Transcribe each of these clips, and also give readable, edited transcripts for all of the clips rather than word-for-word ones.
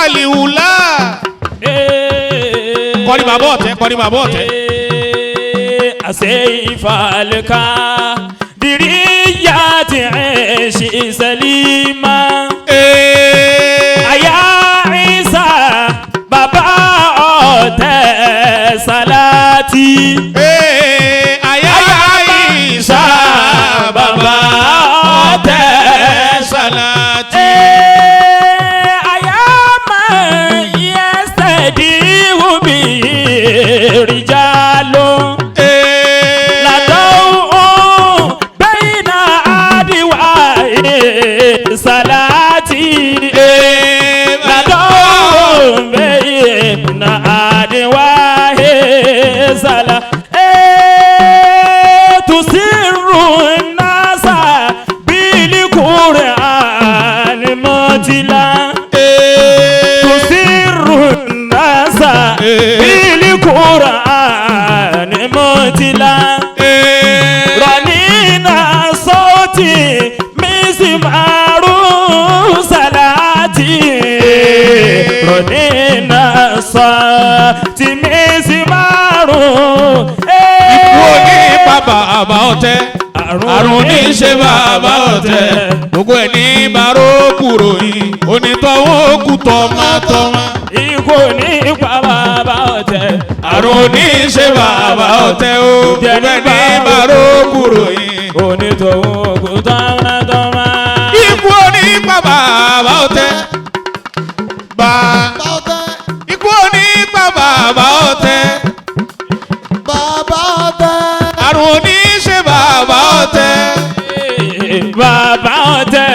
Àlìhùlá. Kọ́ni bàbá ọ̀tẹ́, kọ́ni bàbá ọ̀tẹ́. Àṣẹ ìfàlẹ́ka dìríyà ti ẹ̀ ṣe sẹ́límà. Àyà Ìsà bàbá ọ̀tẹ̀ sàlátì. Àyà Ìsà bàbá ọ̀tẹ̀ sàlátì. Àyà máa yẹ́sẹ̀dí wùbí rìjálò. Làdọ́wọ́ bẹ́yìnà àdìwà sàlátì. Làdọ́wọ́ bẹ́yìnà àdìwà sàlátì. Tusiru nasa bili Qur'an mọtìlá. Tusiru nasa bili Qur'an mọtìlá. Rọ̀nìnà sọ́ọ̀tì mísìmárù sàlátì. Rọ̀nìnà sọ́ọ̀tì mísìmárù. Ikú òní pa bàbá ọ̀tẹ́, àrùn ní í ṣe bàbá ọ̀tẹ́. Gbogbo ẹ̀ ní bàró kúrò yìí, onítọ̀hún òkú tọmọtọmọ. Ikú ní pa bàbá ọ̀tẹ̀. Àrùn ní í ṣe bàbá ọ̀tẹ́ o, gbogbo ẹ̀ ní bàró kúrò yìí. Onítọ̀hún òkú tọmọtọmọ. Ikú òní pa bàbá ọ̀tẹ́. Bá ikú òní pa bàbá ọ̀tẹ́. Bàbá ọ̀tẹ̀. Àrùn ní í ṣe bàbá ọ̀tẹ́. Bàbá ọ̀tẹ̀.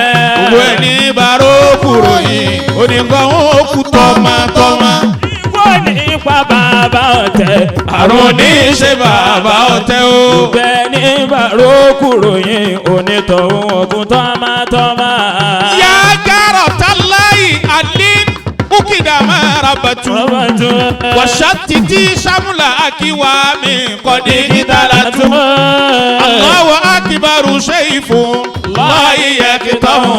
Gbogbo ẹ̀ ní bàró kúrò yìí, onítọ̀hún òkú tọmọtọmọ. Ikú ní pa bàbá ọ̀tẹ̀. Àrùn ní í ṣe bàbá ọ̀tẹ́ o. Bẹ́ẹ̀ ní bàró kúrò yín onítọ̀hún òkú tọmọtọmọ. Ya jaratallahi alim ukidama rabatu washatiti shamla akiwa min qad talatu Allahu akbaru shayfun la yaktamu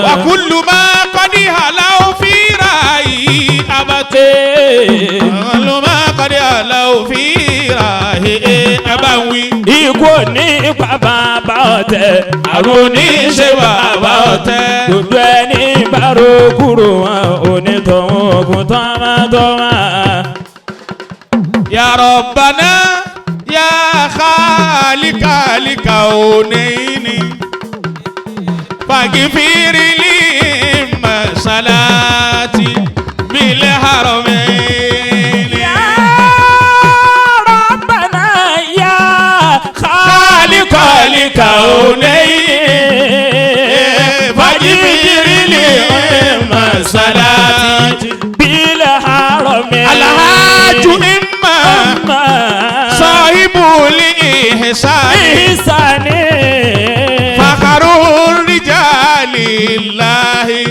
wa kullu ma qad halau fi ra'i abatu kullu ma qad halau fi ra'i abawi. Ikú ní pa bàbá ọ̀tẹ̀. Àrùn ní í ṣe bàbá ọ̀tẹ̀. Gbogbo ẹni bàró kúrò wọn onítọ̀hún òkú tọmọtọmọ. Ya Rabbana ya Khaliqa likaunayni faghfir li masalati bil haramaini. Ya Rabbana ya Khaliqa likaunayni faghfir li masalati bil haramaini. Alhaju imma sahibul ihsani Ihsani. fakharu rijalillahi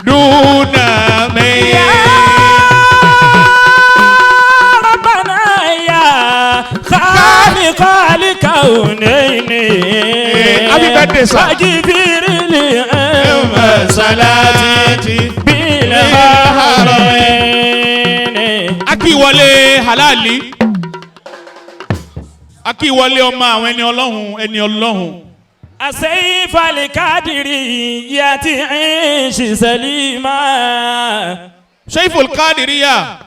duna min. Ya Rabbana ya Khaliqa likaunayni. Happy birthday, sir. Faghfir li Salati bil haramaini. Akíwọlé halali, akíwọlé ọmọ àwọn ẹni ọlọ́hun, ẹni ọlọ́hun. السيف القادري ياتي عيش سليما. Seiful Kadiriya,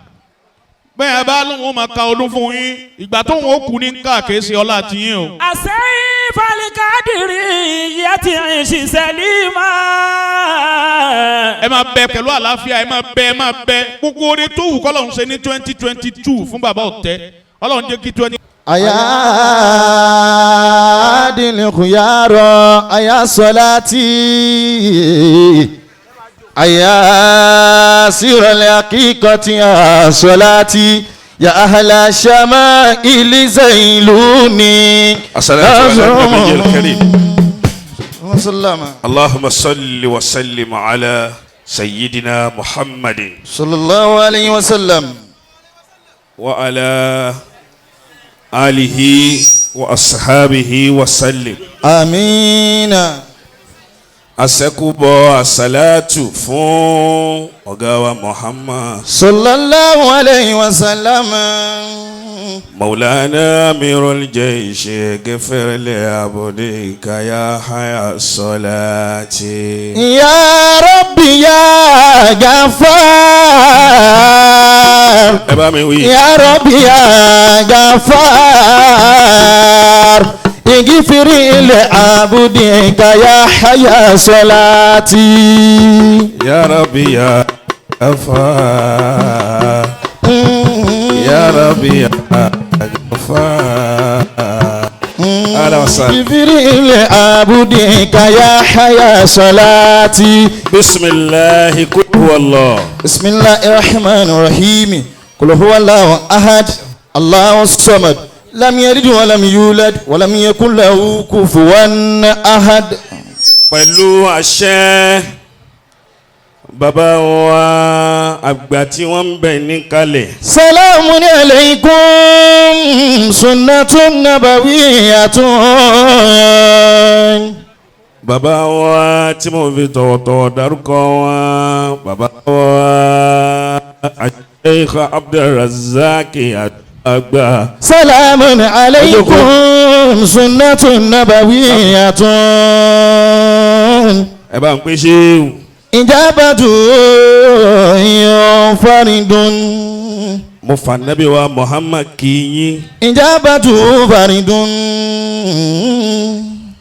bẹ́ẹ̀ bá lóun ó máa ka ọdún fún yín, ìgbà tóun ó kú ní káàkéésì ọlá tiyín o. السيف القادري ياتي عيش سليما. Ẹ máa bẹ pẹ̀lú àlàáfíà, ẹ máa bẹ, ẹ máa bẹ. Gbogbo oore tó wù kọ́lọ́hún ṣe ní 2022 fún bàbá ọ̀tẹ́, ọlọ́run jẹ́ kí 20. Aya adil khuyara aya salati aya siral haqiqati ya salati ya ahla shama'il zailuni. الصلاة على النبي الكريم. Sallama. اللهم صل وسلم على سيدنا محمد Sallallahu alayhi wa sallam. وعلى آله وأصحابه وسلم. Amina. Àṣẹ́kùbọ̀ àṣàlátù fún ọ̀gá wa Muhammad. Sallallahu alayhi wa sallam. مولانا أمير الجيش اغفر لعبدك يا حي الصلاة. يا ربي يا غفار. Ẹ bá mi wí. يا ربي يا غفار اغفر لعبدك يا حي صلاتي. يا ربي يا غفار يا ربي يا غفار أهلا وسهلا. اغفر لعبدك يا حي صلاتي. بسم الله قل هو الله. بسم الله الرحمن الرحيم قل هو الله أحد الله الصمد لم يلد ولم يولد ولم يكن له كفوا أحد. Pẹ̀lú àṣẹ bàbá wa àgbà tí wọ́n ń bẹ níkàlẹ̀. سلام عليكم سنة نبوية. Bàbá wa tí mo fi tọ̀wọ̀tọ̀wọ̀ dárúkọ wọn, bàbá wa Sheikh Abdulrazak àgbà. سلام عليكم سنة نبوية. Ẹ bá ń pè ṣéwù. إجابة فرد. Mo fà nábì wa Muhammad kì í yín. إجابة فرد.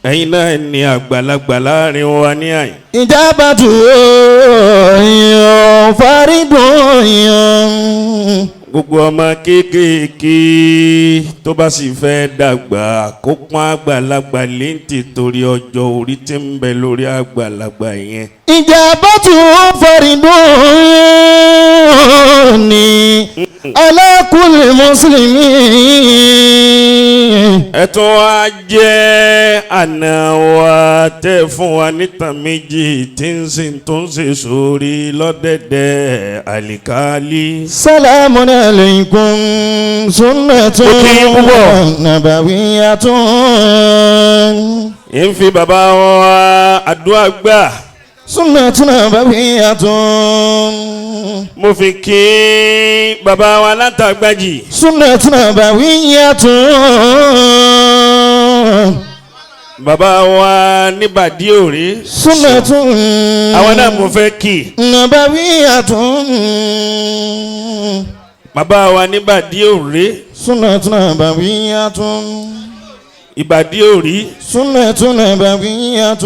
Ẹ̀yin náà ni àgbàlagbà láàrin wa ní àyè. إجابة فرد. Gbogbo ọmọ kéékèèké tó bá sì fẹ́ dàgbà kó pọ́n àgbàlagbà léǹtì torí ọjọ́ orí tí ń bẹ lórí àgbàlagbà yẹn. إجابة فرد على كل مسلم. Ẹ tún wá jẹ́ àna wa tẹ́ fún wa nítan méjì tí ń sìn tó ń ṣe sórí lọ́dẹ̀dẹ̀ àlìkálí. سلام عليكم سنة Mo kí yín púpọ̀. نبوية. Ń fi bàbá wa àdúrà gbà. سنة نبوية. Mo fi kí bàbá wa látàgbàjì. سنة نبوية. Bàbá wa níbàdí òrí. سنة Àwọn náà mo fẹ́ kí. نبوية. Bàbá wa níbàdí òrí. سنة نبوية. Ìbàdí òrí. سنة نبوية.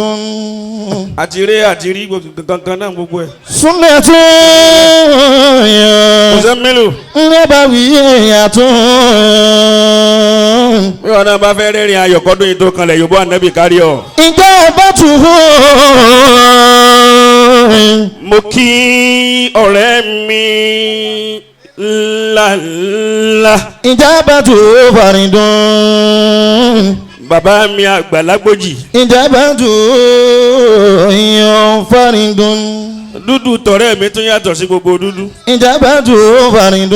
Àti rí àti rí gbogbo kankan náà gbogbo ẹ̀. سنة Kò sẹ́ mélòó. نبوية. Bí wọn náà bá fẹ́ rẹ́rìn ayọ̀kọ́dún yìí tó kanlẹ̀ yóò bọ́ ànábì kárí ọ. إجابته. Mo kí ọ̀rẹ́ mi ńláńlá. إجابته فرد. Bàbá mi àgbàlagbòjì. إجابته فرد. Dúdú tọ̀rẹ́ mi tún yàtọ̀ sí gbogbo dúdú. إجابته فرد.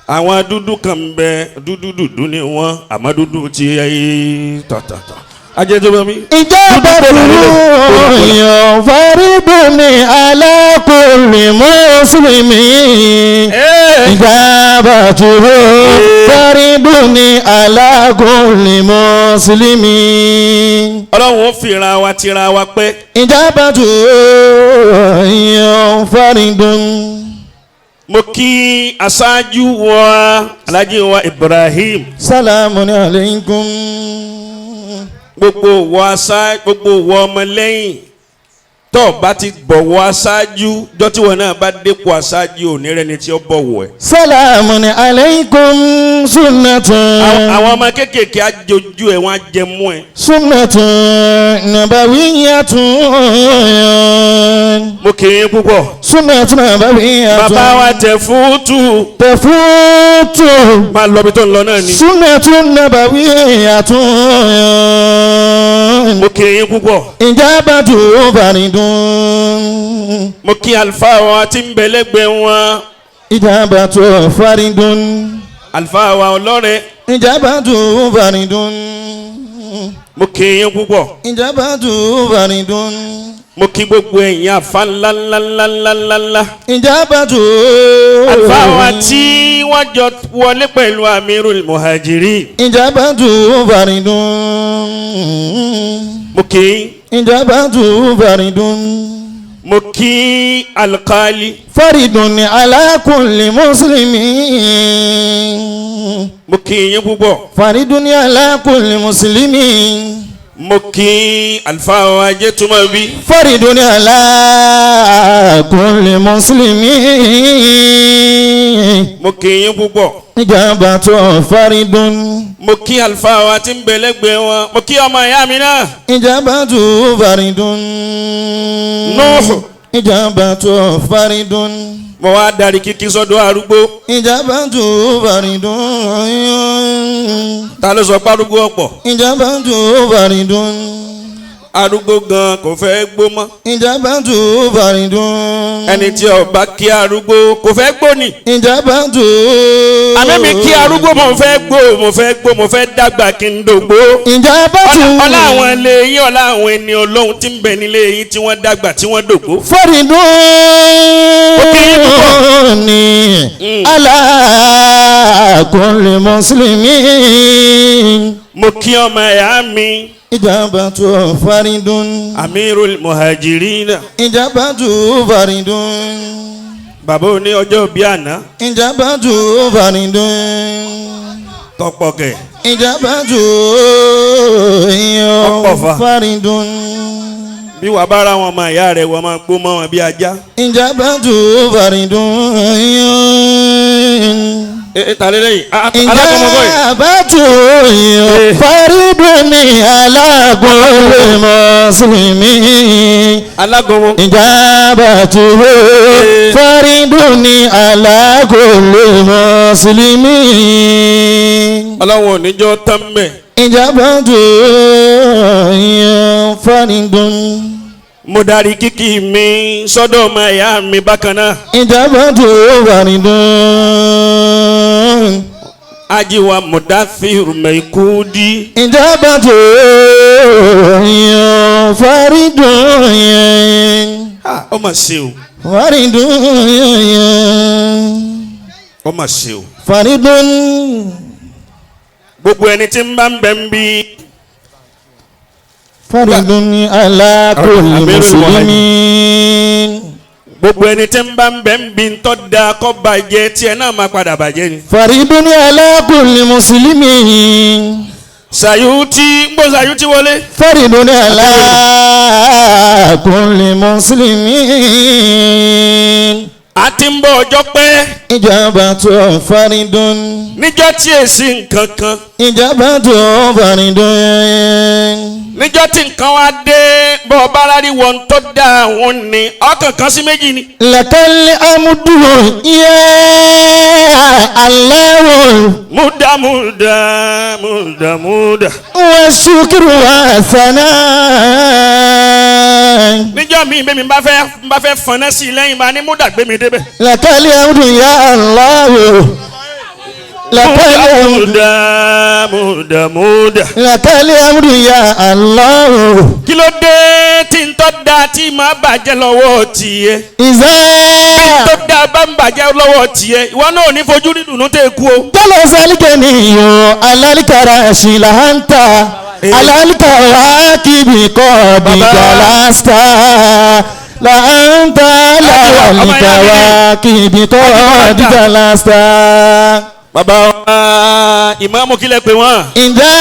Àwọn dúdú kan ń bẹ, dúdú dúdú ni wọ́n, àmọ́ dúdú ti tọ̀tọ̀tọ̀. Ajé tó bá mi. إجابته فرد على كل مسلم. إجابته فرد على كل مسلم. Ọlọ́run ó fìra wa tira wa pẹ́. إجابته فرد. Mo kí aṣáájú wa Alhaji wa Ibrahim. سلام عليكم. Gbogbo wa aṣá gbogbo wa ọmọlẹ́yìn tó o bá ti bọ̀wọ̀ aṣáájú jọ́ tí wọn náà bá dépò aṣáájú òní rẹni tí ó bọ̀wọ̀ ẹ̀. سلام عليكم سنة. Àwọn ọmọ kéékèèké á jojú ẹ̀, wọ́n á jẹ mú ẹ̀. سنة نبوية. Mo kì í púpọ̀. سنة نبوية. Bàbá wa tẹ̀ fútù. تفوت. Máa lọ ibi tó ń lọ náà ni. سنة نبوية. Mo kì í púpọ̀. إجابة فرد. Mo kí àlùfáà wa tí ń bẹ lẹ́gbẹ̀ẹ́ wọn. إجابة فرد. Àlùfáà wa ọlọ́rẹ̀. إجابة فرد. Mo kí yín púpọ̀. Ìjábàtú faridun. Mo kí gbogbo ẹ̀yin àfa ńlá ńlá ńlá ńlá ńlá ńlá. Ìjábàtú. Àfa wa tí wọ́n jọ wọlé pẹ̀lú Amirul Muhajirin. Ìjábàtú faridun. Mo kí yín. Ìjábàtú faridun. Mo kí alqali. Faridun ala kulli muslimin. Mo kí yín púpọ̀. Faridun ala kulli muslimin. Mo kí àlùfáà wa Ajétúmọ̀bí. Faridun ala kulli muslimin. Mo kí yín púpọ̀. Ìjábàtú faridun. Mo kí àlùfáà wa tí ń bẹ lẹ́gbẹ̀ẹ́ wọn. Mo kí ọmọ ìyá mi náà. Ìjábàtú faridun. Nuhu. Ìjábàtú faridun. Mo wá darí kíkí sọ́dọ̀ arúgbó. Ìjábàtú faridun. Ta ló sọ pé arúgbó ọ̀pọ̀? Ìjábàtú faridun. Arúgbó gan kò fẹ́ gbó mọ́. Ìjábàtú faridun. Ẹni tí ó bá kí arúgbó kò fẹ́ gbó ni. Ìjábàtú. Àmì mi kí arúgbó mo fẹ́ gbó, mo fẹ́ gbó, mo fẹ́ dàgbà kí n dògbó. Ìjábàtú. Ọlá àwọn ilé yín, ọlá àwọn ẹni Ọlọ́run tí ń bẹ nílé yín tí wọ́n dàgbà tí wọ́n dògbó. Faridun ni ala kulli muslimin. Mo kí ọmọ ẹ̀yà mi. Ìjábàtú faridun. Amirul Muhajirina. Ìjábàtú faridun. Bàbá oní ọjọ́ bíi àná. Ìjábàtú faridun. Tọpọ kẹ. Ìjábàtú Ọ̀pọ̀ fa. faridun. Bí wàá bá ra wọn ọmọ ìyá rẹ̀ wọ́n máa gbó mọ́ wọn bí ajá. Ìjábàtú faridun. Ẹ ta lé lẹ́yìn. Alákọ̀ọ́mọkọ yìí. Ìjábàtú faridun ni ala kulli muslimin. Alágọ̀mọ. Ìjábàtú faridun ni ala kulli muslimin. Ọlọ́run ò ní jọ́ tán mẹ́. Ìjábàtú faridun. Mo darí kíkí mi sọ́dọ̀ ọmọ ìyá mi bákan náà. Ìjábàtú faridun. Ajiwa Mudathiru Maikudi. Ìjábàtú faridun. Ó mà ṣe o. Faridun. Ó mà ṣe o. Faridun. Gbogbo ẹni tí ń bá ń bẹ ń bí. Faridun ala kulli muslimin. Gbogbo ẹni tí ń bá ń bẹ ń bí ń tọ́ da kọ́ bàjẹ́ tiẹ̀ náà máa padà bàjẹ́ ni. Faridun ala kulli muslimin. Sàyútì ń bọ́ Sàyútì wọlé. Faridun ala kulli muslimin. A ti ń bọ̀ ọjọ́ pẹ́. Ìjábàtú faridun. Níjọ́ tí èsì nǹkan kan. Ìjábàtú faridun. Níjọ́ tí nǹkan wá dé bọ́ bára rí wọn tó dá àwọn ni ọkàn kan sí méjì ni. Lakal amdu ya Allahu. Múdà múdà múdà múdà. Wa shukru wa sana. Níjọ́ mi bẹ́ẹ̀ mi bá fẹ́ fọnà sí i lẹ́yìn máa ní múdà gbé mi débẹ̀. Lakal amdu ya Allahu. Lakal amdu. Múdà múdà múdà. Lakal amdu ya Allahu. Kí ló dé tí ń tọ́ da tí máa bàjẹ́ lọ́wọ́ tiẹ̀? Ìzá. Bí ń tọ́ da bá ń bàjẹ́ lọ́wọ́ tiẹ̀, ìwọ náà ò ní fojú rí dùnú tẹ́ kú o. Jọ́lọ̀ sálíkẹ́ ni yóò alálìkàrà ṣìlàǹtà alálìkàrà kìbì kọ́ bìjàlásítà làǹtà alálìkàrà kìbì kọ́ bìjàlásítà. Bàbá wa ìmáàmù kílẹ̀ pé wọ́n. Ǹjẹ́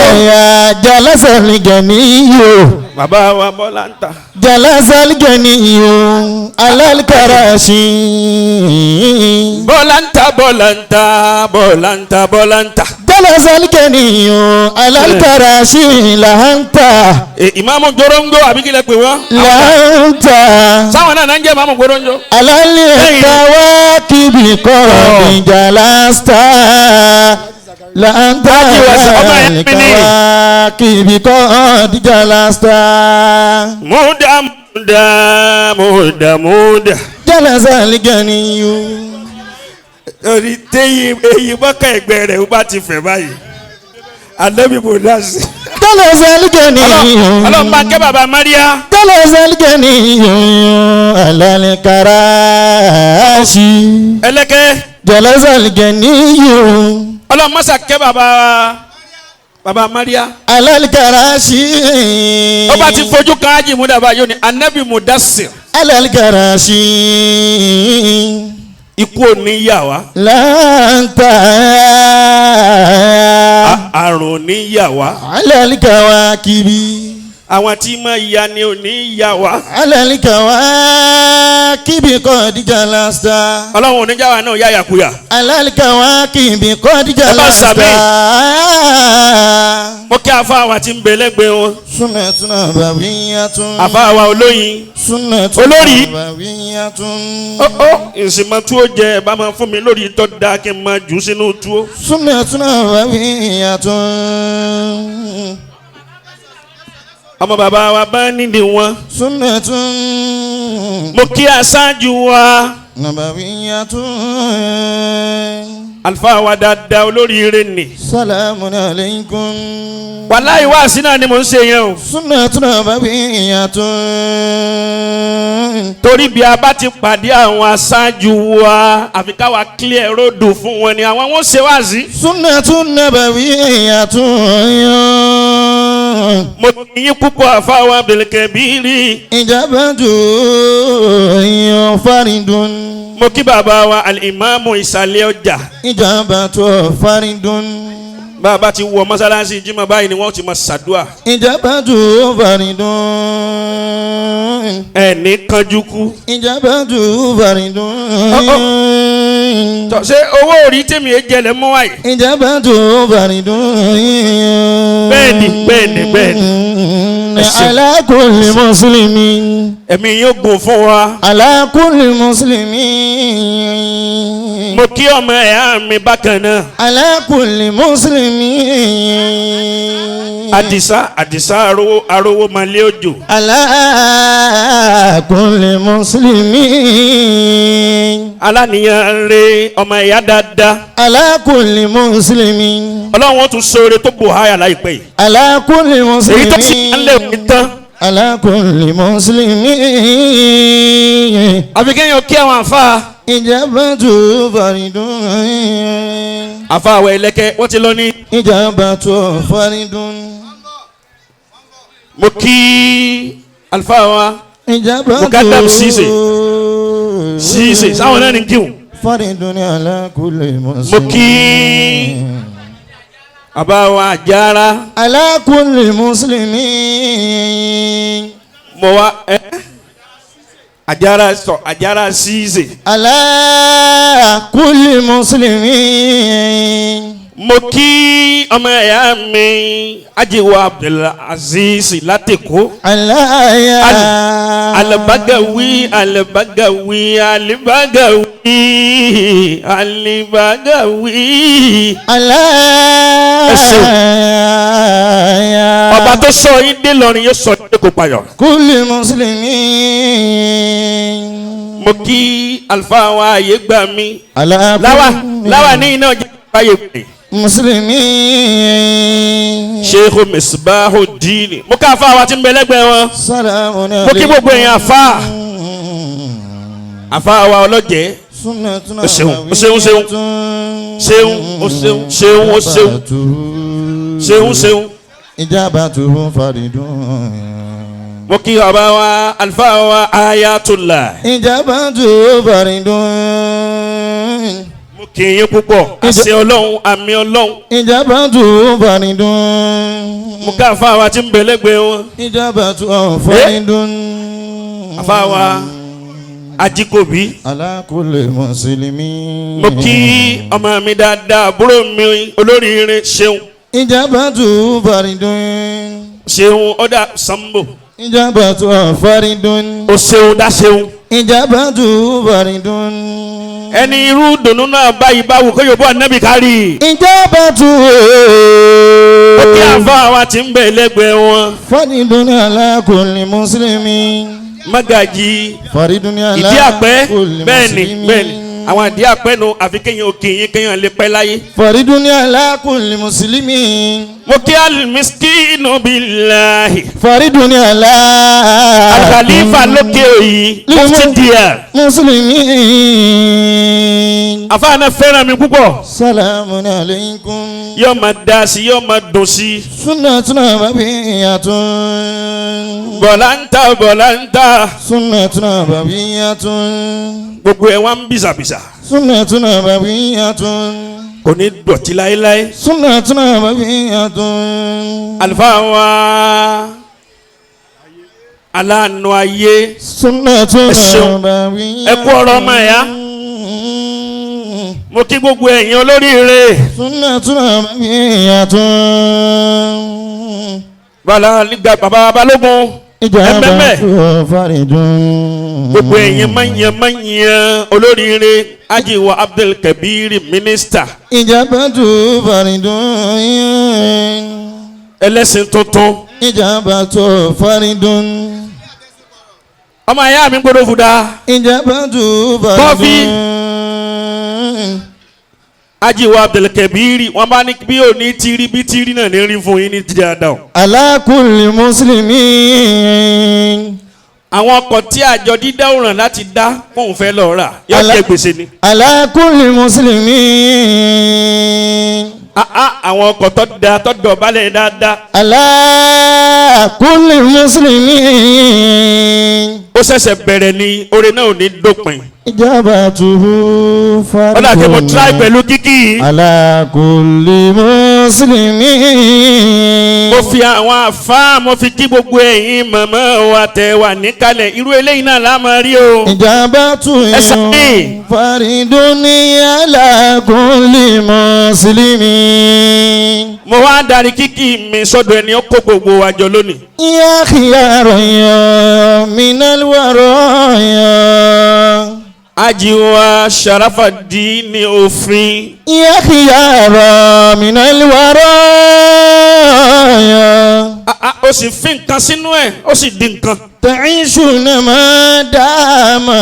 ẹ̀yà jálásàlìgẹ̀ ní yóò. Bàbá wa Bọ́lá ń ta. Jálásàlìgẹ̀ ní yóò alálìkàrà ṣì. Bọ́lá ń ta Bọ́lá ń ta Bọ́lá ń ta Bọ́lá ń ta. Jálásàlìgẹ̀ ní yóò alálìkàrà ṣì làǹtà. Ìmáàmù Gorongo àbí kílẹ̀ pé wọ́n. Làǹtà. Sáwọn náà ń jẹ́ ìmáàmù Gorongo. Alálìkàwá kìbì kọ́ ìjàlásítà. Làǹtà alálìkàwá kìbì kọ́ ìjàlásítà. Múdà múdà múdà múdà. Jálásàlìgẹ̀ ní yóò. Orí téyìn eyín mọ́kà ẹgbẹ́ rẹ̀ ó bá ti fẹ̀ báyìí. Ànábì Mùdásírù. جلس الجني Ọlọ́run bá kẹ́ bàbá Maria. جلس الجني على الكراسي Ẹlẹ́kẹ́. جلس الجني Ọlọ́run mọ́sà kẹ́ bàbá Maria. على الكراسي Ó bá ti fojú kan Ájì Múdàbá yóò ní Ànábì Mùdásírù. على الكراسي Ikú ò ní yà wá. لا أنت Àrùn ò ní yà wá. على الكواكب Àwọn tí máa ya ni ò ní yà wá. على الكواكب قد جلست Ọlọ́run ò ní jáwa náà yá yàkuyà. على الكواكب قد bá جلست sàmì. Mo kí afá wa tí ń bẹ lẹ́gbẹ̀ẹ́ wọn. سنة نبوية Afá wa olóyin. سنة Olórí. نبوية Ó ó ìsìnmọ̀ tí ó jẹ ẹ̀ bá máa fún mi lórí tó dáa kí n máa jù sínú túwó. سنة نبوية Ọmọ bàbá wa bá nídìí wọn. سنة Mo kí aṣáájú wa. نبوية Àlùfáà wa dáadáa olóríire nì. سلام عليكم Wàláhì wáàsí náà ni mò ń ṣe yẹn o. سنة نبوية Torí bí a bá ti pàdé àwọn aṣáájú wa àfi káwa clear road fún wọn ni àwọn wọn ṣe wáàsí. سنة نبوية Mo kí yín púpọ̀ àfáà wa Abdulkabiri. إجابة فرد Mo kí bàbá wa Al-Imamu Ìsàlẹ̀ Ọjà. إجابة فرد Bàbá ti wọ mọ́sálásí Jímọ̀ báyìí ni wọ́n ti máa ṣàdúà. إجابة فرد Ẹ̀ní kanjú kú. إجابة فرد Tọ́ ṣé owó orí tèmi ẹ jẹlẹ̀ mọ́ wáyé? إجابة فرد Bẹ́ẹ̀ni, bẹ́ẹ̀ni, bẹ́ẹ̀ni. Ẹ ṣeun. على كل مسلم Ẹ̀mí yóò gùn fún wa. على كل مسلم Mo kí ọmọ ẹ̀yà mi bákan náà. على كل مسلم Àdìsá Àdìsá arówó arówó máa lé òjò. على كل مسلم Aláníyàn re ọmọ ẹ̀yà dáadáa. على كل مسلم Ọlọ́run ó tún ṣoore tó bò háyà láìpẹ́ yìí. على كل Èyí tó sì ń lé مسلم òní tán. على كل مسلم Àfi kéèyàn kí àwọn àfa. إجابة فرد Àfa àwọ̀ ẹlẹ́kẹ́ wọ́n ti lọ ní. إجابة فرد Mo kí àlùfáà wa إجابة Mukadam Cisse. Cisse sáwọn náà ní kíhùn. فرد على كل مسلم Mo kí àbá wa Àjàrà. على كل مسلم Mo wá ẹ́ Àjàrà sọ Àjàrà Cisse. على كل مسلم Mo kí ọmọ ẹ̀yà mi Ajiwa Abdulaziz látẹ̀kọ́. على يا Alibagawi Alibagawi Alibagawi Alibagawi. على Ẹ ṣeun. يا Ọba tó sọ yín dé lọrin yóò sọ yín kó payọ. كل مسلم Mo kí àlùfáà wa àyè gbà mí. على Láwa كل láwa ní iná jẹ́ báyé pè. مسلم Sheikh Misbahuddin. Mo ká àfáà wa tí ń bẹ lẹ́gbẹ̀ẹ́ wọn. سلام Mo kí gbogbo èèyàn àfáà. Àfáà wa ọlọ́jẹ́. سنة O ṣeun, o ṣeun, ṣeun. Ṣeun, o ṣeun, ṣeun, o ṣeun. Ṣeun ṣeun. إجابته فرد Mo kí bàbá wa àlùfáà wa Ayatollah. إجابته فرد Mo kí yín púpọ̀. Àṣẹ Ọlọ́run àmì Ọlọ́run. إجابته فرد Mo ká àfáà wa tí ń bẹ lẹ́gbẹ̀ẹ́ wọn. إجابته فرد Àfáà wa Ajíkòbí. على كل مسلم Mo kí ọmọ mi dáadáa àbúrò mi olóríire ṣeun. إجابته فرد Ṣeun ọ̀dà Sambo. إجابته فرد O ṣeun dá ṣeun. إجابته فرد Ẹni irú dùnú náà báyìí báwo kó yóò bọ́ ànábì kárì. إجابته Ó kí àfáà wa tí ń bẹ lẹ́gbẹ̀ẹ́ wọn. فرد على كل مسلم Mágàjì فرد على Ìdí àpẹ́ كل bẹ́ẹ̀ni مسلم bẹ́ẹ̀ni. Àwọn àdí àpẹnu àfi kéèyàn òkè yín kéèyàn lè pẹ́ láyé. Faridun ala kulli muslimin. Mo kí al-miskinu billahi. Faridun ala. Al-Khalifa lókè òyì mufti díà. Muslimin. Àfáàná fẹ́ràn mi púpọ̀. Salamun alaykum. Yóò máa dá sí yóò máa dùn sí. Sunnatun nabawiyatun. Bọ̀lá ń ta bọ̀lá ń ta. Sunnatun nabawiyatun. Gbogbo ẹ̀ wá ń bìsàbìsà. Sunnatun nabawiyatun. Kò ní dọ̀tí láéláé. Sunnatun nabawiyatun. Àlùfáà wa aláàánú ayé. Sunnatun Ẹ ṣeun. nabawiyatun. Ẹ kú ọ̀rọ̀ ọmọ ẹ̀yà. Mo kí gbogbo ẹ̀yin olóríire. Sunnatun nabawiyatun. Bàlá nígbà bàbá Balógun. Ẹ̀mẹ́mẹ́. Ijabatu faridun. Gbogbo ẹ̀yin mọ̀nyẹ́mọ̀nyẹ́ olóríire. Ajiwa Abdul Kabir mínísítà. Ijabatu faridun. Ẹlẹ́sìn tuntun. Ijabatu faridun. Ọmọ ẹ̀yà mi gbọ́dọ̀ fúdà. Ijabatu faridun. Kọfí. Ajiwa Abdul Kabir wọ́n bá ní bí òní tírí bí tírí náà ní rí fún yín ní dáadáa. Ala kulli muslimin. Àwọn ọkọ̀ tí àjọ dídá òràn láti dá kóun fẹ́ lọ rà yóò jẹ gbèsè ni. Ala kulli muslimin. Àwọn ọkọ̀ tó da tó dọ̀bálẹ̀ dáadáa. Ala kulli muslimin. Ó ṣẹ̀ṣẹ̀ bẹ̀rẹ̀ ni oore náà ò ní dópin. Ijabatuhu faridun. Ó dà kí mo try pẹ̀lú kíkì yìí. Ala kulli muslimin. Mo fi àwọn àfáà mo fi kí gbogbo ẹ̀yin màmá wa tẹ̀ wà níkàlẹ̀ irú eléyìí náà la máa rí o. Ijabatu Ẹ sàmì. faridun ala kulli muslimin. Mo wá darí kíkì mi sọ́dọ̀ ẹni ó kó gbogbo wa jọ lónìí. Ya khiyara ya minal waraya. Ajiwa Sharafadini òfin. Ya khiyara minal waraya. Ó sì fi nǹkan sínú ẹ̀ ó sì di nǹkan. Ta'ishuna ma dama.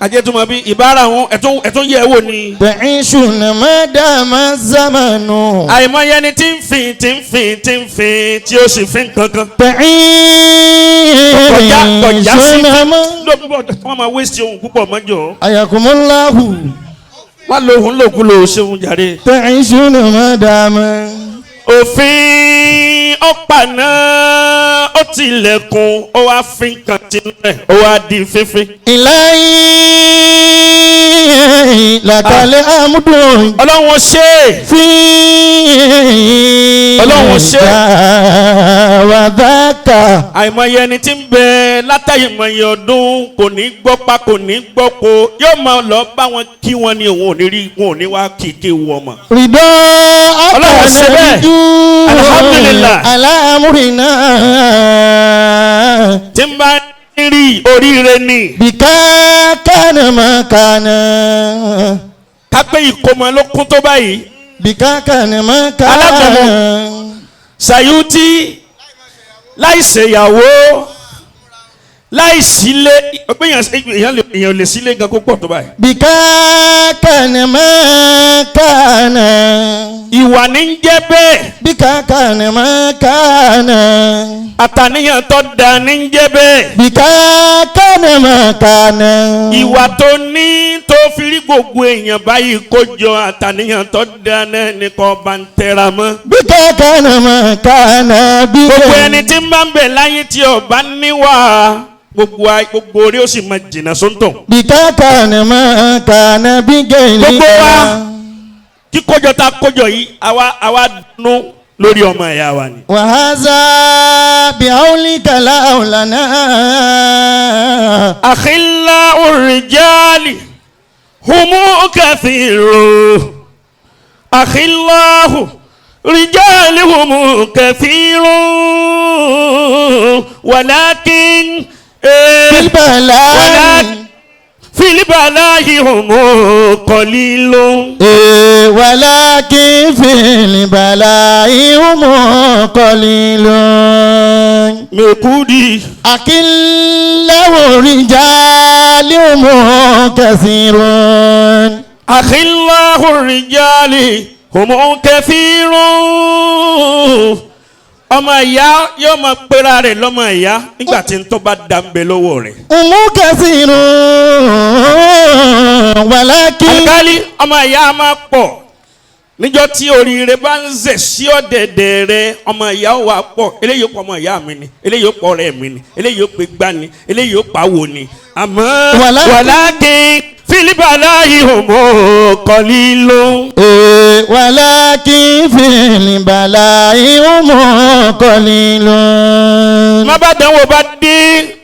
Ajé tó mọ bí ìbára wọn ẹ̀tún yẹ̀ wò ni. Ta'ishuna ma dama zamanu. Àìmọye ẹni tí ń fi tí ń fi tí ń fi tí ó sì fi nǹkan kan. Kọjá sí Ta'ishuna ma. Wọ́n máa wéṣẹ̀ ohun púpọ̀ mọ́jọ́. Ayakumullahu. Wọ́n lo ohun lòkulò ṣeun jàre. Ta'ishuna ma dama. Òfin ọ̀pá náà ó tilẹ̀kùn ó wá fi nǹkan tinú ẹ̀ ó wá di fífín. Ilahi lakal hamdu. Ọlọ́run ṣe é. Fi Ọlọ́run ṣe é. wàdákà. Àìmọye ẹni tí ń bẹ látàyèmọye ọdún kò ní gbọ́ pa kò ní gbọ́ po yóò máa lọ bá wọn kí wọn ní òun ò ní rí wọn ò ní wá kí kí wọ́n mọ̀. Rìdọ́ Ọlọ́run ṣe bẹ́ẹ̀. àtàlẹ́jú Alhamdulillah. alámúrinà. Tí ń bá rí oríire ni. Bìkà kánà má kánà. Kápẹ́ ìkómọ ló kún tó báyìí. Bìkà kánà má kánà. Alákọ̀ọ́mọ. Sayuti láì ṣèyàwó láì sílé èèyàn lè sílé gan kó pọ̀ tó báyìí. Bìkà kánà má kánà. Ìwà ní ń jẹ́ bẹ́ẹ̀. Bìkà kánà má kánà. Àtàníyàn tó da ní ń jẹ́ bẹ́ẹ̀. Bìkà kánà má kánà. Ìwà tó ní tó fi rí gbogbo èèyàn báyìí kó jọ àtàníyàn tó da náà ní kò bá ń tẹra mọ́. Bìkà kánà má kánà. Gbogbo ẹni tí ń bá ń bẹ̀ láyé tí ó bá níwà gbogbo orí ó sì máa jìnnà sóńtò. Bìkà kánà má kánà bí gẹ̀lì. Gbogbo wa kíkójọ ta kójọ yìí àwa dùnnú lórí ọmọ ẹ̀yà wa ni. Wàhálà bíhàólìkà láwùlànà. Àkìlá òrìjálì humu kẹfìrò. Àkìláhù rìjálì humu kẹfìrò. Wàlákin Bíbélà. Filibalaahi humu kọlílù. Wàlákin filibalaahi humu kọlílù. Mekudi. Akíláwò rìjálì humu كثيرون. أخلاء الرجال هم كثير. Ọmọ ìyá yóò máa pera rẹ̀ lọ́mọ ìyá nígbà tí n tó bá dá ń bẹ lọ́wọ́ rẹ̀. هم كثيرون ولكن. Àlùkálí ọmọ ìyá máa pọ̀ níjọ́ tí oríire bá ń zẹ̀ sí ọ̀dẹ̀dẹ̀ rẹ, ọmọ ìyá wà pọ̀. Eléyìí ó pọ̀ ọmọ ìyá mi ni, eléyìí ó pọ̀ ọ̀rẹ́ mi ni, eléyìí ó pe gbá ni, eléyìí ó pawó ni. Àmọ́ wàlákin filibalá ìhòmó kọ́lí ló. Wàlákin filibalá ìhòmó kọ́lí ló. Má bá dánwò bá dé,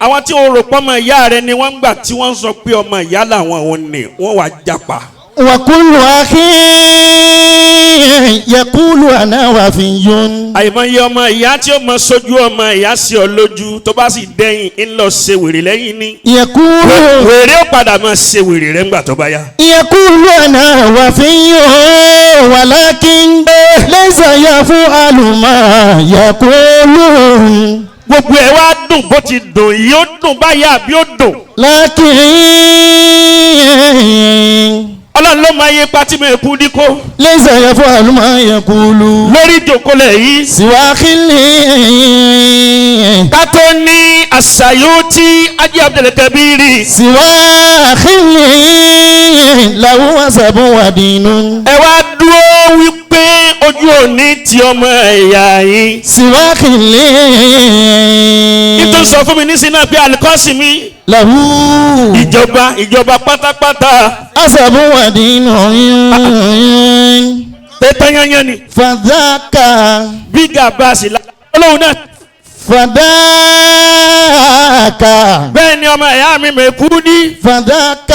àwọn tí wọ́n rò pọ̀ ọmọ ìyá rẹ ni wọ́n ń gbà tí wọ́n ń sọ pé ọmọ ìyá làwọn òun ni wọ́n wá japa. وكل أخي يقول أنا وفي. Àìmọye ọmọ ìyá tí ó mọ sójú ọmọ ìyá sí ọ lójú, tó bá sì dẹ́yìn ń lọ ṣe wèrè lẹ́yìn ní. يقول Wèrè ó padà máa ṣe wèrè rẹ̀ ńgbà tó bá yá. يقول أنا وفي ولكن ليس يفعل ما يقول. Gbogbo ẹ wá dùn bó ti dùn yìí, ó dùn báyà àbí ó dùn. لكن Ọlọ́run ló máa yé pátí mi kú díkó. ليس يفعل ما يقول. Lórí ìjòkólẹ̀ yìí. سوى خلي. Ká tó ní àṣàyò tí Ajé Abdulkabiri. سوى خلي له وسب ودين. Ẹ wá dúró wípé ojú òní ti ọmọ ẹ̀yà yín. سوى خلي. Nítorí sọ fún mi nísìnyí náà pé alikọ́sì mi. له Ìjọba pátápátá. أسب ودين. Tẹ́tẹ́ yányán ni. فذاك. Bíga bá a sì la olóhùn náà. فذاك. Bẹ́ẹ̀ ni ọmọ ẹ̀yà mi mẹ́kú ní. فذاك.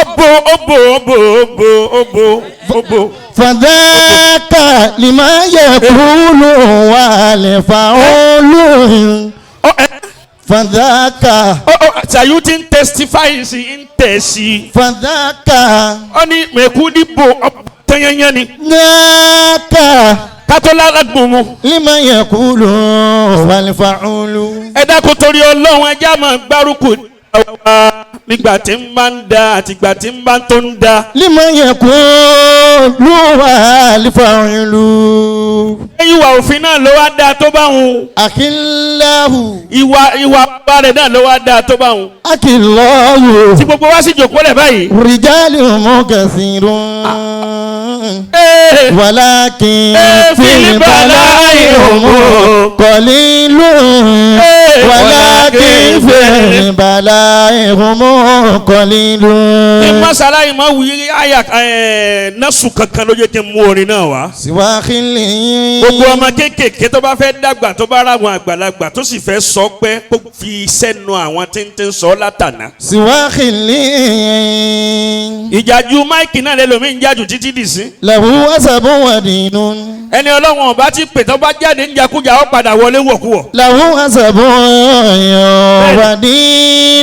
Ọ̀bọ̀ ọ̀bọ̀ ọ̀bọ̀ ọ̀bọ̀ ọ̀bọ̀ ọ̀bọ̀. فذاك لما يقول والفعول. فذاك. Ṣàyù ti ń testify sí ń tẹ̀ sí. فذاك. Ó ní mẹ́kú ní bo ọ̀bọ̀ tẹ́yẹ́yẹ́ ni. ذاك. Kátó ládùn mu. لما يقول والفعول. Ẹ dákun torí Ọlọ́run, ẹjẹ́ àmọ́ gbárùkù nígbà tí ń bá ń da àti ìgbà tí ń bá tó ń da. لما يقول والفعول. Ìwà òfin náà ló wá dáa tó bá wọn. أخلاه. Ìwà bàbá rẹ̀ náà ló wá dáa tó bá wọn. أخلاه. Tí gbogbo wa sì jòkó lẹ̀ báyìí. رجال كثير. ولكن في البلاء هم قليل. ولكن في البلاء هم قليل. Ní masala yìí máa wí àyà násù kankan ló jẹ́ kí n mú orin náà wá. سوى خلي. Gbogbo ọmọ kéékèèké tó bá fẹ́ dàgbà, tó bá ráwọn àgbàlagbà tó sì fẹ́ sọ pé kó fi sẹ́nu àwọn tí ń tí ń sọ látànà. سوى خلي. Ìjàjú máìkì náà lẹ́lòmíì ń jájú títí dì sí. له وسب ودين. Ẹni Ọlọ́run ọba ti pè tó bá jáde ń jakújà, ó padà wọlé wọ̀kúwọ̀. له وسب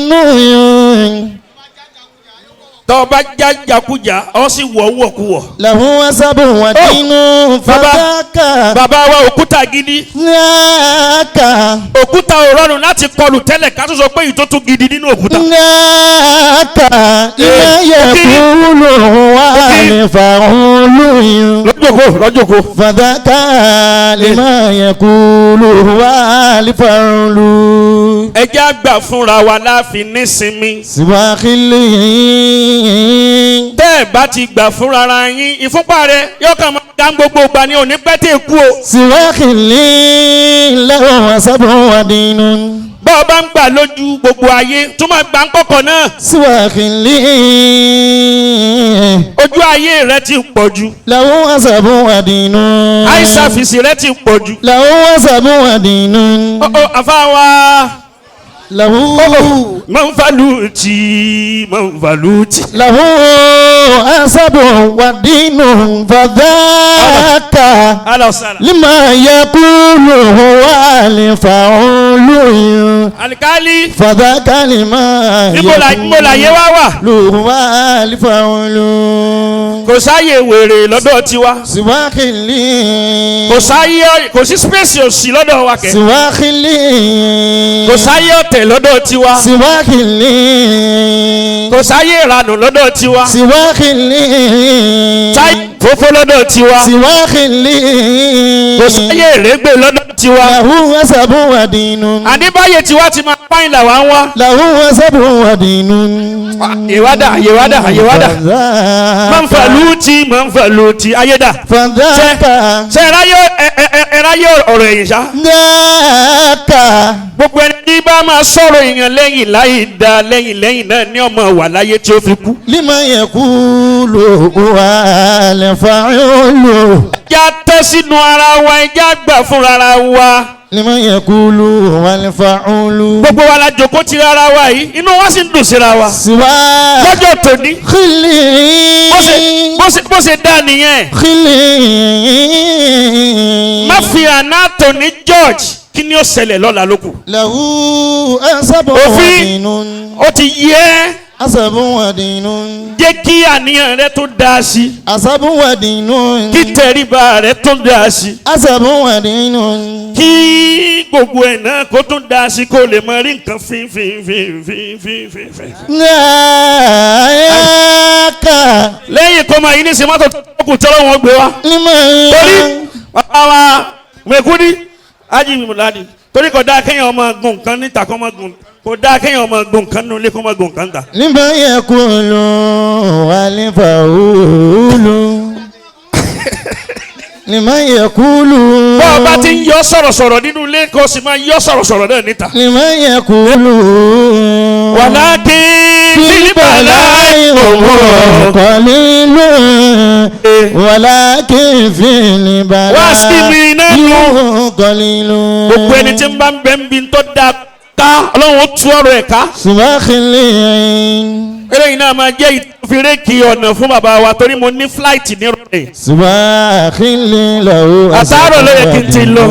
ودين. Tó bá já jakújà, ó sì wọ̀ wọ̀kúwọ̀. له وسب ودين. فذاك. Bàbá wa òkúta gidi. ذاك. Òkúta ò rọrùn láti kọlù tẹ́lẹ̀, ká tó sọ pé èyí tó tún gidi nínú òkúta. ذاك لما يقول والفعول. Lọ́jọ́kó lọ́jọ́kó. فذاك لما يقول والفعول. Ẹ jẹ́ àgbà fúnra wa láàfin nísinmi. سوى خلي. Tẹ́ ẹ̀ bá ti gbà fúnra ara yín, ìfúnpá rẹ yóò kàn máa dá gbogbo ìgbà ní òní pẹ́ tẹ̀ kú o. سوى خلي له وسب ودين. Bá ọ bá ń gbà lójú gbogbo ayé, tó máa gbà ń kọ̀kọ̀ náà. سوى خلي. Ojú ayé rẹ ti pọ̀ jù. له وسب ودين. Àìsàfìsì rẹ ti pọ̀ jù. له وسب ودين. Ó àfa wa. له Mọ̀nfàlùtì mọ̀nfàlùtì. له أسب ودين فذاك Alọ́sàlà. لما يقول هو الفعول. Alikali. فذاك لما Níbo la yé wá wà? يقول هو الفعول. Kò sáyè wèrè lọ́dọ̀ tiwa. سوى خلي. Kò sáyè, kò sí space òsì lọ́dọ̀ wa kẹ̀. سوى خلي. Kò sáyè ọ̀tẹ̀ lọ́dọ̀ tiwa. سوى خلي. Kò sáyé ìranù lọ́dọ̀ tiwa. سوى خلي Sáyé fòfó lọ́dọ̀ tiwa. سوى خلي Kò sáyé ìrégbè lọ́dọ̀ tiwa. له وسب ودين Àní báyé tiwa ti máa pààyàn làwa ń wá. له وسب ودين Yèwádà yèwádà yèwádà. Mọ̀nfàlùtì mọ̀nfàlùtì ayédà. فذاك Ṣé ẹ ráyè ọ̀rọ̀ ẹ̀yìn ṣá? ذاك Gbogbo ẹni tí bá máa sọ̀rọ̀ èèyàn lẹ́yìn láì da lẹ́yìn lẹ́yìn náà ní ọmọ wà láyé tí ó fi kú. لمن يقول هو الفعول Ẹja tẹ́ sínú ara wa ẹja gbà fúnra ara wa. لمن يقول هو الفعول Gbogbo wa la jókòó ti ara wa yìí inú wa sì ń dùn síra wa. سوى Lọ́jọ́ tòní خلي bó ṣe dá nìyẹn. خلي Má fi àná tòní George kí ni ó ṣẹlẹ̀ lọ́la lókù. له أسب Òfin ودين ó ti yẹ أسب ودين jẹ́ kí àníyàn rẹ tó dáa sí أسب ودين kí tẹríba rẹ tó dáa sí أسب ودين kí gbogbo ẹ̀ náà kó tún dáa sí kó lè máa rí nǹkan fín fín fín fín fín fín fín. ذاك Lẹ́yìn kó máa yí ní sèmọ́tò tó kù tọ́lọ́ wọn gbé wa. لمن Torí bàbá wa mẹ̀kúdí ájì mùládì torí kò dáa kéèyàn ọmọ gùn nǹkan níta kó máa gùn kò dáa kéèyàn ọmọ gùn nǹkan nínú ilé kó máa gùn nǹkan ta. لمن يقول والفعول لمن يقول Bọ́ ọ bá ti ń yọ sọ̀rọ̀sọ̀rọ̀ nínú ilé kó o sì máa yọ sọ̀rọ̀sọ̀rọ̀ náà níta. لمن يقول Wàlákì في fílíbàlá البلاء أمور قليل ولكن في البلاء Wá sí mi náà nù. قليل Gbogbo ẹni tí ń bá ń bẹ́ ń bi tó dáa ká Ọlọ́run ó tú ọ̀rọ̀ ẹ̀ ká. سبخلي Eléyìí náà máa jẹ́ ìfìrékì ọ̀nà fún bàbá wa torí mo ní fúláìtì nírọ̀lẹ́. سبخلي له Àtàárọ̀ ló yẹ kí n ti lọ.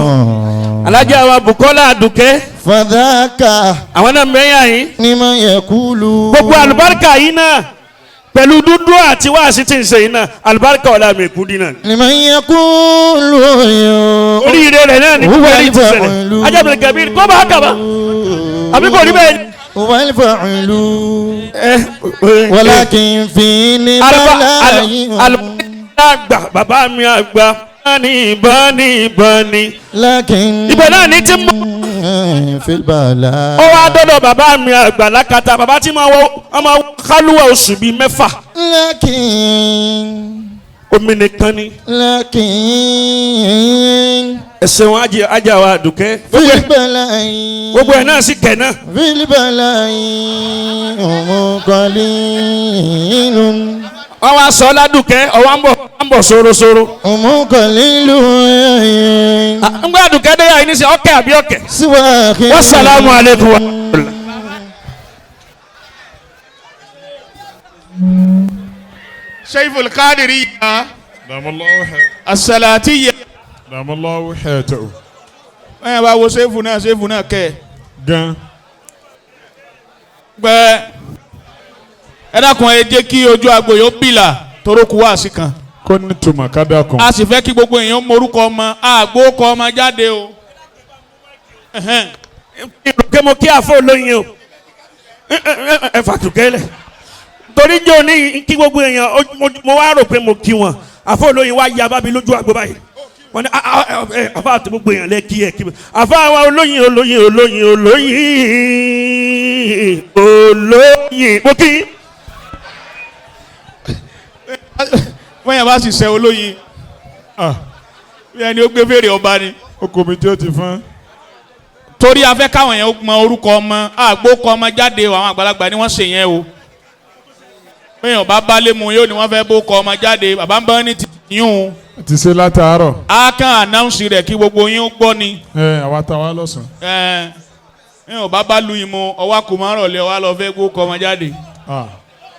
Alájà wa Bùkọ́lá Àdùkẹ́ فذاك àwọn náà mẹ́yà yín. لمن يقول Gbogbo àlùbáríkà yìí náà pẹ̀lú dúdú àti wáàsí tí ń ṣe yìí náà àlùbáríkà ọ̀la mi kú dínà. لمن يقول Oríire rẹ̀ náà ní هو kúkẹ́rì ti ṣẹlẹ̀. الفعل Ajábìrì Kabir kó bá kàbá. Àbí kò rí bẹ́ẹ̀ ni. هو الفعل ولكن في البلاء Àgbà bàbá mi àgbà bani bani bani. لكن Ibẹ̀ náà ní tí mo. في البلاء Ó wá dọ́dọ̀ bàbá mi àgbà lákàtà bàbá tí máa wọ ọmọ kálúwà oṣù bíi mẹ́fà. لكن Omi nìkan ni. لكن Ẹsẹ̀ wọn ajá wa àdùkẹ́. في البلاء Gbogbo ẹ̀ náà sì kẹ̀ náà. في البلاء هم قليل Wọ́n wá sọ ládùkẹ́ ọwọ́ ń bọ̀ ń bọ̀ sórosóró. هم قليل Ń gbé àdùkẹ́ dé yàrá ní sẹ́ ọ̀kẹ́ àbí ọ̀kẹ́. سوى Wassalamu alaikum wa rahmatullah. شيف القادرية دام الله الصلاتية دام الله حياته ẹ bá wo sẹ́fù náà sẹ́fù náà kẹ́ ẹ. gan gbẹ ẹ dákun ẹ jẹ́ kí ojú agbo yóò bìlà torókù wá sí kan. kó ní tuma ká dákun. A sì fẹ́ kí gbogbo èèyàn morúkọ ọmọ àgbo kọ ọmọ jáde o. Ẹhẹ́n. Ìrùkẹ́ mo kí àfọ olóyin o ẹ fàtúkẹ́ lẹ̀ torí jẹ́ òní kí gbogbo èèyàn mo wá rò pé mo kí wọn àfọ olóyin wá ya bábi lójú àgbo báyìí wọn ni àfọ àti gbogbo èèyàn lẹ kí ẹ kí mi àfọ àwọn olóyin olóyin olóyin olóyin olóyin mo kí. Wọ́n yẹn bá sì sẹ́ olóyin Ah, bí ẹni ó gbé fèrè ọba ni. ó kò mi tí ó ti fún. Torí a fẹ́ káwọn èèyàn mọ orúkọ ọmọ àgbo kọ ọmọ jáde o àwọn àgbàlagbà ni wọ́n ṣe yẹn o. Bẹ́ẹ̀ bá balẹ̀ mu yóò ní wọ́n fẹ́ bó kọ ọmọ jáde bàbá ń bá ní ti yún un. Ti ṣe látàárọ̀. A kàn ànáùnsì rẹ̀ kí gbogbo yín ó gbọ́ ni. Ẹ àwa ta wá lọ́sàn. Ẹ ẹ ò bá bá lu ìmọ̀ ọwọ́ àkùmọ̀rọ̀ lé ọwọ́ lọ fẹ́ gbó kọ ọmọ jáde. Ah,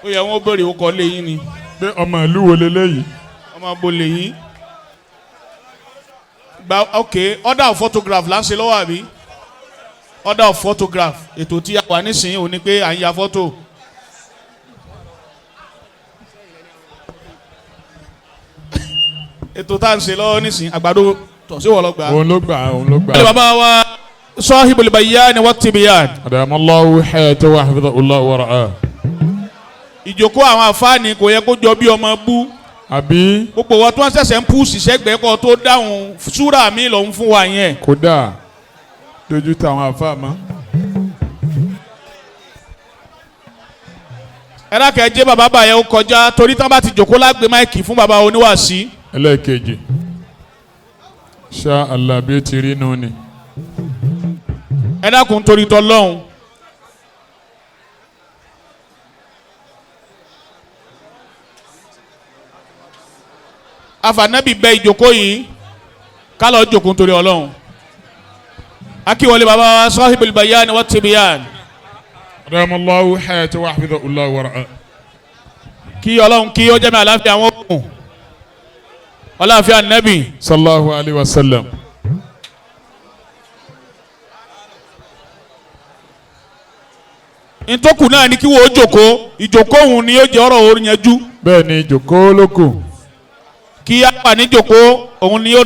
Ó yẹ wọ́n béèrè ó kọ lé yín ni. pé ọmọ ìlú wo leléyìí? Ọmọ bo lè yín. Gba ok order of photograph là ń ṣe lọ́wọ́ àbí? Order of photograph ètò tí a wà nísìnyí ò ní pé à ń ya fọ́tò. Ètò tá à ń ṣe lọ́wọ́ nísìnyí àgbàdo tọ̀ sí wọ́n lọ gbà. Òun ló gbà òun ló gbà. Bẹ́ẹ̀ni bàbá wa sahibul bayani wat tibyan. Adamallahu hayatahu wa hafidhahullahu wa ra'ah. Ìjókòó àwọn àfáàní kò yẹ kó jọ bí ọmọ bú. Àbí. Gbogbo wọn tí wọ́n ṣẹ̀ṣẹ̀ ń pùsì sẹ́gbẹ̀ẹ́ kọ́ tó dáhùn súrà mi lòún fún wa yẹn. Kódà dojú tàwọn àfa mọ́. Ẹ dákẹ́ jẹ́ bàbá bàyẹ̀ ó kọjá torí tán bá ti jòkó lágbè máìkì fún bàbá oníwàásí. Ẹlẹ́ẹ̀kejì ṣá Allah bí ó ti rí nù ni. Ẹ dákun torí tọlọ́hun. Afànàbì bẹ ìjòkó yìí ká lọ jòkó nítorí Ọlọ́run. Akíwọlé bàbá wa sahibul bayan wa tibiyan. Adamallahu hayata wa hafidhahullahu wa ra'a. Kí Ọlọ́run kí ó jẹ́ mi àlàáfíà wọn kù. Ọláàfíà nẹ́bì. Sallallahu alayhi wa sallam. Ntọ́kù náà ni kí wọ́n ó jòkó, ìjòkó òun ni ó jẹ́ ọ̀rọ̀ orin yanjú. Bẹ́ẹ̀ ni jòkó lóko. Kí á wà ní jòkó òun ni ó.